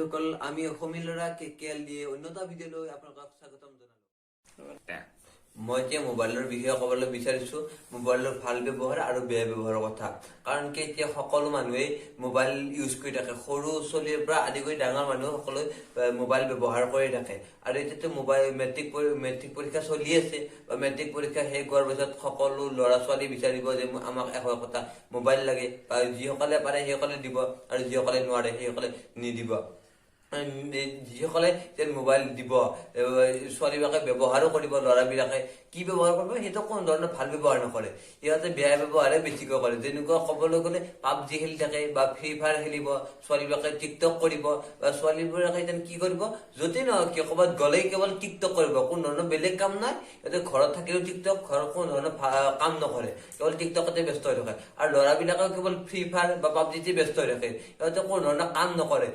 বন্ধুসকল, আমি অসমীয়া ল'ৰা কে কে এল দিয়ে অন্য এটা ভিডিঅ' লৈ আপোনালোকক স্বাগতম জনালো। মই এতিয়া মোবাইলৰ বিষয়ে ক'বলৈ বিচাৰিছো, মোবাইলৰ ভাল ব্যৱহাৰ আৰু বেয়া ব্যৱহাৰৰ কথা। কাৰণ কি, এতিয়া সকলো মানুহেই মোবাইল ইউজ কৰি থাকে। সৰু ছোৱালীৰ পৰা আদি কৰি ডাঙৰ মানুহ সকলোৱে মোবাইল ব্যৱহাৰ কৰি থাকে। আৰু এতিয়াতো মোবাইল মেট্ৰিক পৰীক্ষা চলি আছে বা মেট্ৰিক পৰীক্ষা শেষ হোৱাৰ পিছত সকলো ল'ৰা ছোৱালী বিচাৰিব যে আমাক এশ একোটা মোবাইল লাগে, বা যিসকলে পাৰে সেইসকলে দিব আৰু যিসকলে নোৱাৰে সেইসকলে নিদিব। যিসকলে যেন মোবাইল দিব, ছোৱালীবিলাকে ব্যৱহাৰো কৰিব, ল'ৰাবিলাকে কি ব্যৱহাৰ কৰিব, সেইটো কোনো ধৰণৰ ভাল ব্যৱহাৰ নকৰে। সিহঁতে বেয়া ব্যৱহাৰে বেছিকৈ কৰে। যেনেকুৱা ক'বলৈ গ'লে পাবজি খেলি থাকে বা ফ্ৰী ফায়াৰ খেলিব, ছোৱালীবিলাকে টিকটক কৰিব, বা ছোৱালীবিলাকে যেন কি কৰিব, য'তেই নহওক কিয় ক'ৰবাত গ'লেই কেৱল টিকটক কৰিব। কোনো ধৰণৰ বেলেগ কাম নাই সিহঁতে। ঘৰত থাকিলেও টিকটক, ঘৰত কোনো ধৰণৰ কাম নকৰে, কেৱল টিকটকতে ব্যস্ত হৈ থাকে। আৰু ল'ৰাবিলাকেও কেৱল ফ্ৰী ফায়াৰ বা পাবজিতে ব্যস্ত হৈ থাকে, সিহঁতে কোনো ধৰণৰ কাম নকৰে।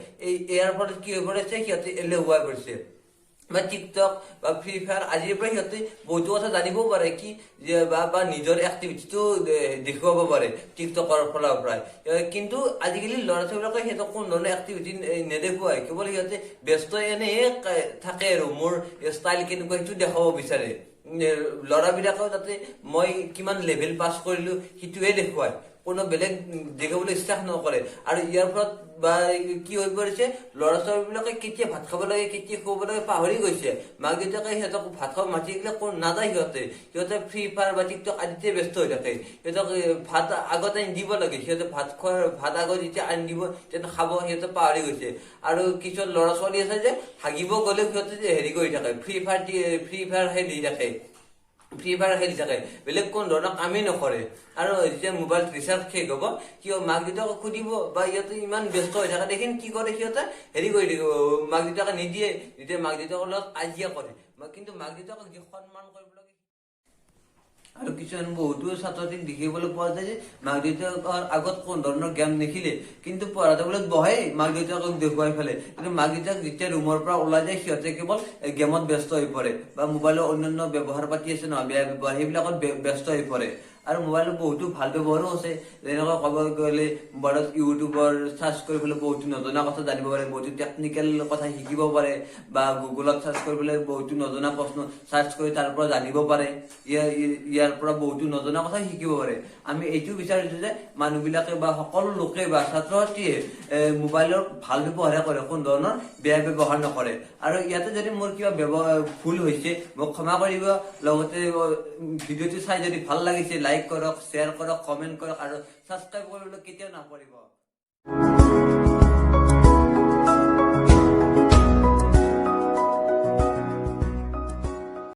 ইয়াৰ ফলত কি হৈ পৰিছে, সিহঁতে এলেহুৱা হৈ পৰিছে। বা টিকটক বা ফ্ৰী ফায়াৰ আজিৰ পৰা সিহঁতে বহুতো কথা জানিবও পাৰে কি যে বা নিজৰ এক্টিভিটিটো দেখুৱাব পাৰে টিকটকৰ ফালৰ পৰাই। কিন্তু আজিকালি ল'ৰা ছোৱালীবিলাকে সিহঁতক কোনো ধৰণৰ এক্টিভিটি নেদেখুৱায়, কেৱল সিহঁতে ব্যস্ত এনেহে থাকে আৰু মোৰ ষ্টাইল কেনেকুৱা সেইটো দেখাব বিচাৰে। ল'ৰাবিলাকেও তাতে মই কিমান লেভেল পাছ কৰিলো সেইটোহে দেখুৱায়, কোনো বেলেগ দেখাবলৈ ইচ্ছা নকৰে। আৰু ইয়াৰ ফলত বা কি হৈ পৰিছে, ল'ৰা ছোৱালীবিলাকে কেতিয়া ভাত খাব লাগে, কেতিয়া খুৱাব লাগে পাহৰি গৈছে। মাক দেউতাকে সিহঁতক ভাত খাব মাতি দিলে কোনো নাযায়। সিহঁতে ফ্ৰী ফায়াৰ বা টিকটক আদিতে ব্যস্ত হৈ থাকে। সিহঁতক ভাত আগত আনি দিব লাগে, সিহঁতে ভাত খোৱাৰ ভাত আগত যেতিয়া আনি দিব তেতিয়া খাব, সিহঁতে পাহৰি গৈছে। আৰু কিছুমান ল'ৰা ছোৱালী আছে যে হাগিব গ'লেও সিহঁতে যে হেৰি কৰি থাকে, ফ্ৰী ফায়াৰ খেলি থাকে, ফ্ৰী ফায়াৰ খেলি থাকে, বেলেগ কোনো ধৰণৰ কামেই নকৰে। আৰু যেতিয়া মোবাইল ৰিচাৰ্জ শেষ হ'ব, কিয় মাক দেউতাকক সুধিব, বা সিহঁতে ইমান ব্যস্ত হৈ থাকে দেখিন কি কৰে, সিহঁতে হেৰি কৰি দিব, মাক দেউতাকে নিদিয়ে, তেতিয়া মাক দেউতাকৰ লগত কাজিয়া কৰে। কিন্তু মাক দেউতাকক যি সন্মান কৰিব লাগে। আৰু কিছুমান বহুতো ছাত্ৰ ছাত্ৰীক দেখিবলৈ পোৱা যায় যে মাক দেউতাকৰ আগত কোনো ধৰণৰ গেম নেখেলে, কিন্তু পঢ়া টেবুলত বহে মাক দেউতাকক দেখুৱাই পেলাই। কিন্তু মাক দেউতাক যেতিয়া ৰুমৰ পৰা ওলাই যায়, সিহঁতে কেৱল গেমত ব্যস্ত হৈ পৰে বা মোবাইলৰ অন্যান্য ব্যৱহাৰ পাতি আছে নহয়, বেয়া ব্যৱহাৰ, সেইবিলাকত ব্যস্ত হৈ পৰে। আৰু মোবাইলৰ বহুতো ভাল ব্যৱহাৰো আছে। যেনেকুৱা ক'ব গ'লে মোবাইলত ইউটিউবৰ চাৰ্চ কৰি পেলাই বহুতো নজনা কথা জানিব পাৰে, বহুতো টেকনিকেল কথা শিকিব পাৰে, বা গুগলত চাৰ্চ কৰি পেলাই বহুতো নজনা প্ৰশ্ন চাৰ্চ কৰি তাৰ পৰা জানিব পাৰে। ইয়াৰ পৰা বহুতো নজনা কথা শিকিব পাৰে। আমি এইটো বিচাৰিছো যে মানুহবিলাকে বা সকলো লোকে বা ছাত্ৰ ছাত্ৰীয়ে মোবাইলৰ ভাল ব্যৱহাৰে কৰে, কোনো ধৰণৰ বেয়া ব্যৱহাৰ নকৰে। আৰু ইয়াতে যদি মোৰ কিবা ব্যৱহাৰ ভুল হৈছে, মোক ক্ষমা কৰিব। লগতে ভিডিঅ'টো চাই যদি ভাল লাগিছে, লাইক কৰক, শ্বেয়াৰ কৰক, কমেণ্ট কৰক আৰু ছাবস্ক্ৰাইব কৰিবলৈ কেতিয়াও নাপাহৰিব।